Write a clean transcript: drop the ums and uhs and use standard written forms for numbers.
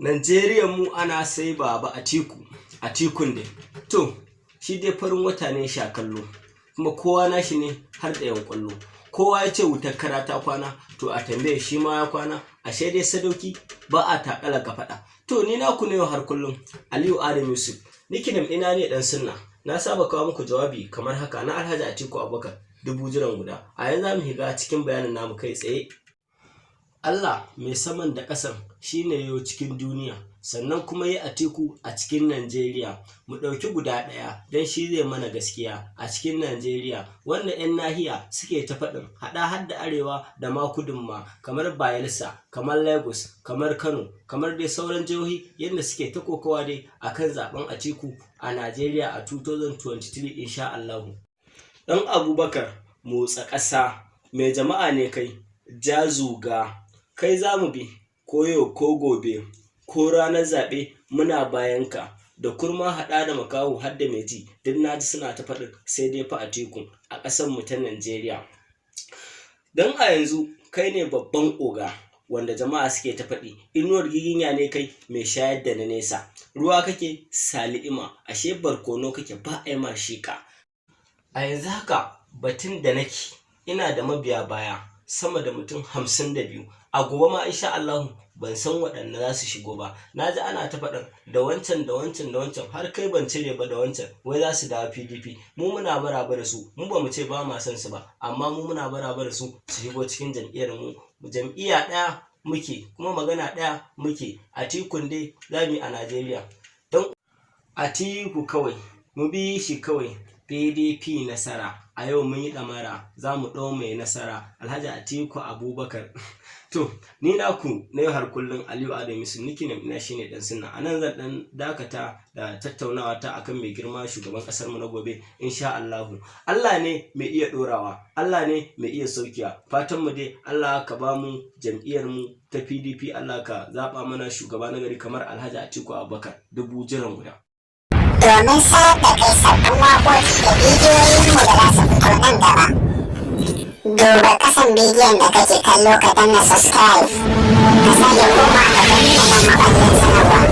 Najeriyan mu ana sai Baba Atiku, Atikun dai. To, shi dai farin wata ne sha kallo, kuma kowa nashi ne har da yan kwallo. Kowa ya ce wutar kara ta kwana, to a tambaye shi ma ya kwana, ashe dai sadauki ba a takala ka faɗa. To, ni naku ne har kullum, Aliyu Adam Yusuf. Nickname ɗina ne ɗan sunna. Na saba kawo muku jawabi kamar haka na Alhaji Atiku Abubakar dubu jiran guda. A yanzu za mu shiga cikin bayanin namu kai tsaye. Allah mai saman da ƙasan shi ne yau cikin duniya, sannan kuma yi Atiku a cikin Najeriya. Mu ɗauki guda ɗaya don shi zai mana gaskiya a cikin Najeriya. Wanda 'yan nahiya suke ta faɗin haɗa har da arewa da ma kudun ma, kamar Bayelsa, kamar Lagos, kamar Kano, kamar dai sauran jihohi, yadda suke ta kokawa dai akan zaben Atiku a Najeriya a 2023, insha Allahu. Ɗan Abubakar motsa ƙasa, mai jama'a ne kai, ja zuga, kai za mu bi ko yau ko gobe ko ranar zaɓe, muna bayanka. Da kurma haɗa da makaho har da mai ji, duk na ji suna ta faɗin sai dai fa Atiku a ƙasar mu ta Najeriya. Don a yanzu kai ne babban oga wanda jama'a suke ta faɗi, inuwar giginya ne kai mai shayar da na nesa. Ruwa kake sali'ima, ashe barkono kake ba a yi ma sheƙa. A yanzu haka batun da nake, ina da mabiya baya sama da mutum 52. A gobe ma, insha Allahu, ban san waɗanne za su shigo ba. Na ji ana ta faɗin da wancan da wancan da wancan, har kai ban cire ba da wancan, wai za su dawo PDP. Mu muna maraba da su, mu ba mu ce ba ma son su ba, amma mu muna maraba da su su shigo cikin jam'iyyar mu. Jam'iyya ɗaya muke, kuma magana ɗaya muke. Atikun dai za mu yi a Najeriya. Don Atiku kawai, mu bi shi kawai. PDP nasara, a yau mun yi ɗamara, za mu ɗau mai nasara, Alhaji Atiku Abubakar. To, ni naku na yau har kullum, Aliyu Adam Yusuf, nickname ina shine dan sunna. A nan zan dan dakata da tattaunawa ta akan mai girma shugaban kasar mu na gobe, insha Allahu. Allah ne mai iya dorawa, Allah ne mai iya saukiya. Fatan mu dai, Allah ka ba mu jam'iyyar mu ta PDP, Allah ka zaba mana shugaba na gari kamar Alhaji Atiku Abubakar dubu jiran guda. Domin sanar da kai sabbin waƙoƙi da bidiyoyinmu da za su fito nan gaba, duba ƙasan bidiyon da kake kallo, ka danna subscribe, ka sake koma ka danna nan maɓallin sanarwa.